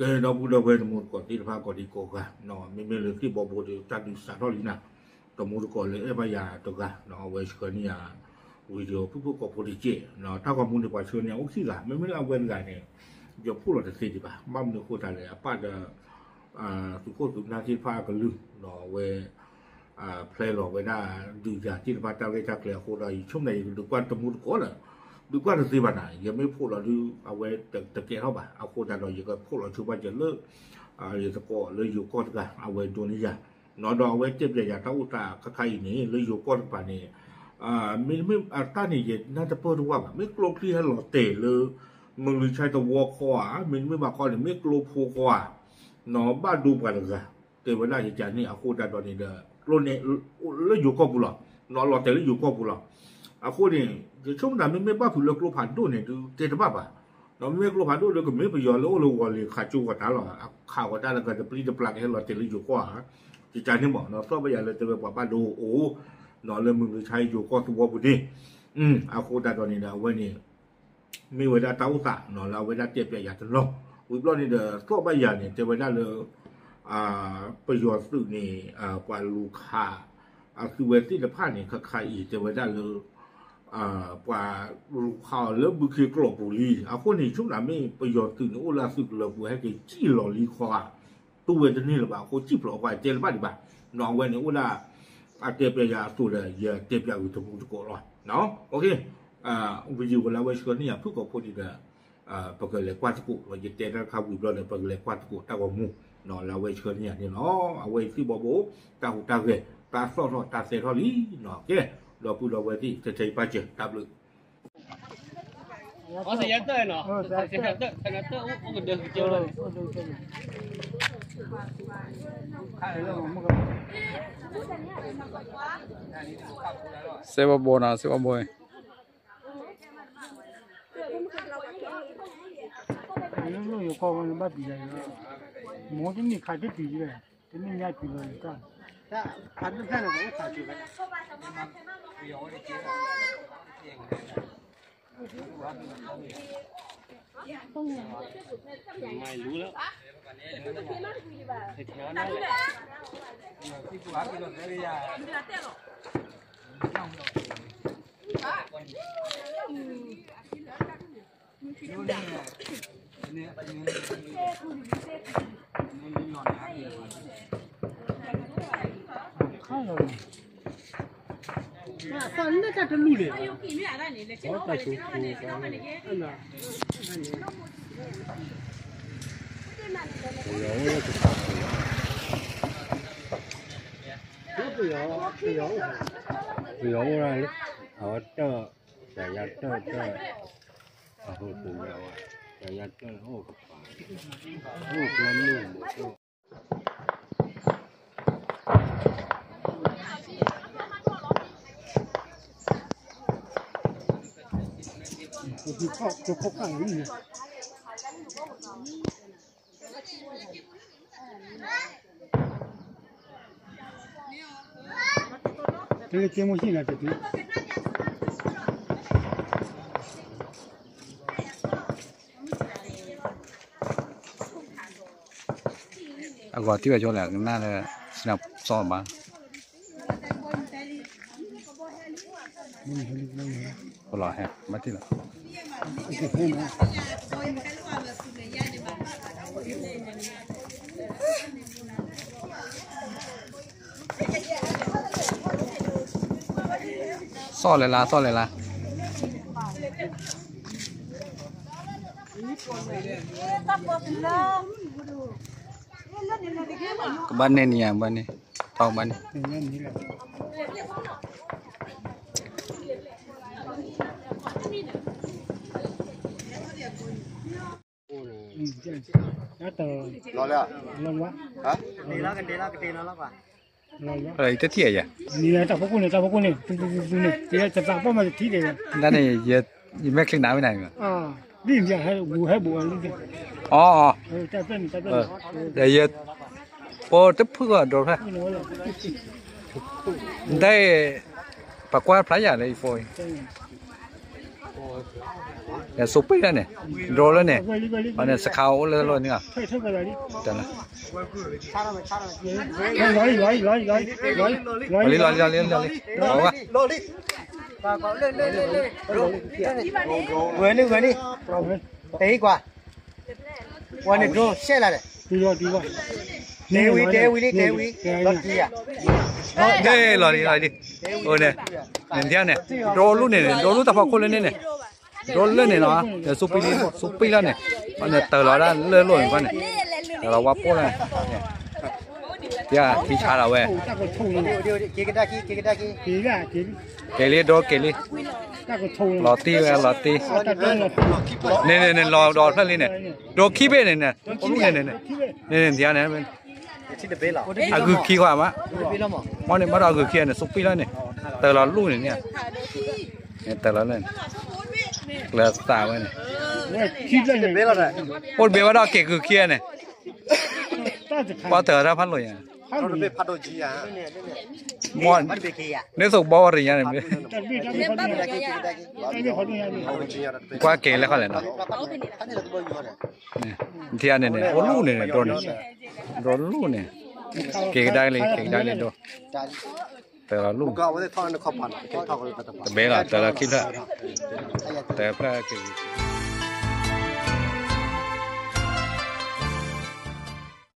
ကဲ ဒီပုၢ်ဒီဝဲၢ်တံၤသကိးသ့ၣ်တဖၣ်ကိးဒံကိးဂၤ, မ့မ့ၢ်လၢသ့ၣ်ဘီဘိဒီး တၢ်ဒုးစးထီၣ်လံနၤ, တံၤသကိးလၢအဲၣ်ဘၣ်ယၤတဂၤ, အဝဲဆှၢန့ၢ်ယၤ video ဖုၣ်ဖုၣ်ကိာ်ဖိတကဲး, တၢ်ဂီၤမူန့ၣ် ပှၤဆှၢန့ၢ်ယၤအိၣ်ခံဂၤ, မ့မ့ၢ်လၢအဝဲတဂၤန့ၣ် ယဖှိၣ်လီၤတသ့ဒံးဘၣ်, ဘၣ်မနုၤအဃိသတးလဲၣ် အပၢ်ဒီး သုးခိၣ်သုးနၢ်သ့ၣ်တဖၣ်အကလုၢ်, အဝဲ ဖျဲလီၤဝဲဒၣ်ဒုးယၤသ့ၣ်တဖၣ်တၢ်ရဲၣ်တၢ်ကျဲၤအဃိဒီး ယဆိကမိၣ်ယကဒုးကွၢ်တံၤသကိးဒီး ဒုးကွၢ်တသ့ဘၣ်နၤ, ယမ့ၢ်ဖှိၣ်လီၤဒုး အဝဲတကဲထီၣ်ဘၣ်, အဃိသတးဒီး ယကဖှိၣ်လီၤဆိဘၣ်စၢၤလၢ ယသကိးလၢယိၤကီၢ်တဂၤ အဝဲဒိးန့ၢ်ယၤ, ဒီးအဝဲတဲပျးယၤတၢ်အိၣ်သးခါခါအံၤန့ၣ် လၢယိၤကီၢ်တကပၤန့ၣ် မ့တမ့ၢ်အတၢ်န့ၣ် ယနၢ်တပၢၢ်တဝၢ်ဘၣ်, မ့ၢ်ကျိချံဟဲလီၤတဲာ်လၢ မုၢ်လွံၢ်ဆၢသဝီဃီဧါ, မ့တမ့ၢ်ဘၣ်ဃီန့ၣ် မ့ၢ်ကျိဖိဃီဧါ, ဘၣ်ဒိပှၤတဂၤ, တဲဝဲဒၣ်ယကန့ၣ်အဃိသတးဒီးန့ၣ်ဒီး ကျိန့ၣ် လၢယိၤကီၢ်ပူၤလီၤ, လီၤတဲာ်လၢယိၤကီၢ်ပူၤလီၤ, အဃိန့ၣ် ယဆိကမိၣ်တၢ်မ့မ့ၢ်ဘၣ်ဖုးလၢကျိဖးဒိၣ်န့ၣ် ဒုးတဲတဘၣ်ဘၣ်, ဒီးမ့မ့ၢ်ကျိဖးဒိၣ်ဒီးကမ့ၢ်ပယီၤလၢအိၣ်လၢဝီၤလ့ၤခးကၠိဝီၤတၢ်လီၤ, အခးဝီၤတၢ်လၢကတပျံၤတပျၢ်ကဟဲလီၤတဲာ်လၢယိၤကီၢ်ဧါ, ယကန့ၣ်မး သီၣ်ဘၣ်ယၤလၢတဲဝဲပှၤဘၣ်ဒိအိၣ် လၢမုၢ်လွံၢ်ဆၢယိၤကီၢ်သဝီပူၤန့ၣ်, အဃိသတးဒီးန့ၣ်ဒီး အဝဲန့ၣ် မ့ၢ်ဝဲဒၣ်တၢ်အိၣ်သးလၢအဝဲဒၣ်တဲပျးယၤတနီၤ, ဝံၤဘျီန့ၣ်ဒီး သီၣ်ဘၣ်ယၤန့ၣ် တဲဝဲဒၣ်လၢ ပယီၤသုးန့ၣ် ပှၤလူၤခး အသုဝဲသ့ၣ်တဖၣ်န့ၣ် ခါခါအံၤ တဲဝဲဒၣ်လၢ ပှၤလူၤခးအီၤလၢဘုခ့ကျိာ်ပူၤလံ, အဃိန့ၣ် ဆိကမိၣ်မ့ၢ်ပယီၤသုးန့ၣ် အိၣ်လၢအသုးကလၢၤပူၤ ဟဲက့ၤစံၣ်လီၤလံခီဧါ, တူၢ်ဝဲတန့ၢ်လၢၤဘၣ်အဃိ စံၣ်ဖျိးအဃိ တဲတဘၣ်ဒံးဘၣ်, အဝဲန့ၣ်အိၣ်ဒၣ် အတဲပျးယၤအသိးဒီး ယတဲပျးဂ့ၤတံၤသကိးလီၤ, ဝံၤယံၤဝဲလၢအဝဲဆှၢန့ၢ်ယၤဖုၣ်ကိာ်ဖိန့ၣ်ဒီး ပကလဲၤကွၢ်သကိးလီၤ, ယတဲတၢ်တခါဝံၤဘျီဒီး ပကလဲၤကွၢ်သကိးတၢ်ဂီၤမူ လၢအဝဲဆှၢန့ၢ်ယၤန့ၣ်လီၤ, အဝဲသ့ၣ်ဘီဘိ တၢ်ဟူးတၢ်ဂဲၤ တၢ်သီၣ်ထီၣ်တၢ်သဲထီၣ်လံ, ကဲ ဒီပုၢ်ဒီဝဲၢ်သ့ၣ် ထဲထဲအံၤပၢ်စၢၤ တၢ်ဘျုး စဲဘီဘိနီၤ စဲဘီဘိ လၢယိၤကီၢ်ဝဲန့ၣ်ဘၣ်ပျံၤယၤ, မိၢ်တနံၣ်ခးတတုၤဝဲ, တနံၣ်ညါပျံၤလီၤယကၢ်, ခးတဖျၢၣ်န့ၣ် ပအိၣ်ခးက့ၤဝဲ ပယီၤအိၣ်ဒၣ်လၢ အဝဲတၢ် တၢ်ယါတၢ်တၢ် အဟိပူၤလၢဝဲ တၢ်ယါတၢ်အိၣ်ကပၤ အိၣ်ကျီမုၢ်မူး တၢ်လၢကဲမိၢ်ဟံၣ်လီၤတတုၤ အဂီၤထံၣ်ဝဲဆိလဲၣ် ကနၣ်လၢ စံၣ်နီၤစီၣ်ဘၣ် လီၤဟဲ ဘၣ်ထံၣ်လီၤ စီၣ်လဲၤလၢ စီၣ်လဲၤလၢ ကဘၣ်န့ၢ်နံၤယါ ဘၣ်န့ၢ် ထီၣ်ဘၣ်န့ၢ် လီၤလၢ တထံၣ်အယါ နံၤလၢတၢ်ဖိကိၣ်န့ၣ် တၢ်ဖိကိၣ်န့ၣ် တၢ်ဖိကိၣ်န့ၣ် တသးပီၣ်မးတထံၣ်ဒံး တၢ်န့ၣ် ယမ့ၢ်ချံနၤဝဲနၤ ဒ်မ့ၢ်ဟဲဘူဟဲဘူအီၤလံ အီၤ တၢ်ဖျၢၣ်န့ၣ် တၢ်ဖျၢၣ်န့ၣ် ဒီးယ ပတဖုၣ်အီၤဒိးဖျၢၣ် ဒ် ပကွၢ်ဖျါယၤလၢယဖိအံၤ ဆိပ့ၢ်လၢန့ၣ်, ဒြိလၢန့ၣ်, အန့ၣ်စခါအိၣ်လၢလီၢ်န့ၣ်, လီၤလံ လီၤလံ လီၤလံ, ဝဲန့ၣ် ဝဲန့ၣ်, တဟံးကွၢ်, ဝဲန့ၣ်ဒြိရှဲလာ်ဒီး, တဲဝံၤ တဲဝံၤလံ တဲဝံၤ, လီၤတံၢ်ဧါ, လီၤလံ လီၤလံ, အိၣ်န့ၣ်, န့ၣ် ဒြိလူၢ်န့ၣ်န့ၣ် ဒြိလူၢ်တၢ်ဖီခိၣ်လၢန့ၣ်န့ၣ်, ဒြိလၢန့ၣ်လီၤ, ဆိပ့ၢ်လၢန့ၣ်, ဆိပ့ၢ်လၢန့ၣ်, အန့ၣ်တၢၤလီၤဒၣ်လၢလိၣ်န့ၣ်ဘၣ်န့ၣ်, တၢၤလီၤဝါပိၢ်လၢန့ၣ်, ထံဆါလီၤဝဲ, က့ၤလံဒြိက့ၤလံ, လီၤတံၢ်ဝဲလီၤတံၢ်, န့ၣ်န့ၣ်န့ၣ် လီၤဒီးဖျၢၣ်လံန့ၣ်, ဒြိခံဘ့ၣ်န့ၣ်န့ၣ်, အိၣ်လူၢ်န့ၣ်န့ၣ်, န့ၣ်န့ၣ် အဂုာ်ခံခွါမး, မ့ၢ်န့ၣ် မ့ၢ်ဒီးအဂုာ်ခံန့ၣ် ဆိပ့ၢ်လီၤန့ၣ်, တၢၤလီၤလူၢ်န့ၣ်န့ၣ်, တၢၤလီၤလၢန့ၣ်, ကျၢၤသးဝဲန့ၣ်, အိၣ်တဘ့ၣ်ဝဲဒီးက့ၤဂုာ်ခံန့ၣ်, ပှၤတၢၤတၢ်ဖးလိာ်ညါ, မ့ၢ်န့ၣ်သိးဘီဝဲတညါန့ၣ်, ကွၢ်က့ၤလၢခီလဲၣ်နီၤ, ထံန့ၣ်န့ၣ် အိၣ်လူၢ်န့ၣ်န့ၣ် ဒြိန့ၣ်, ဒြိလူၢ်န့ၣ်, က့ၤကဒါလံ က့ၤကဒါလံဒြိ, တၢၤလီၤလူၢ်, တဘ့ၣ်လီၤ တၢၤလီၤခံဖျၢၣ်, တၢၤဖျၢၣ်က့ၤ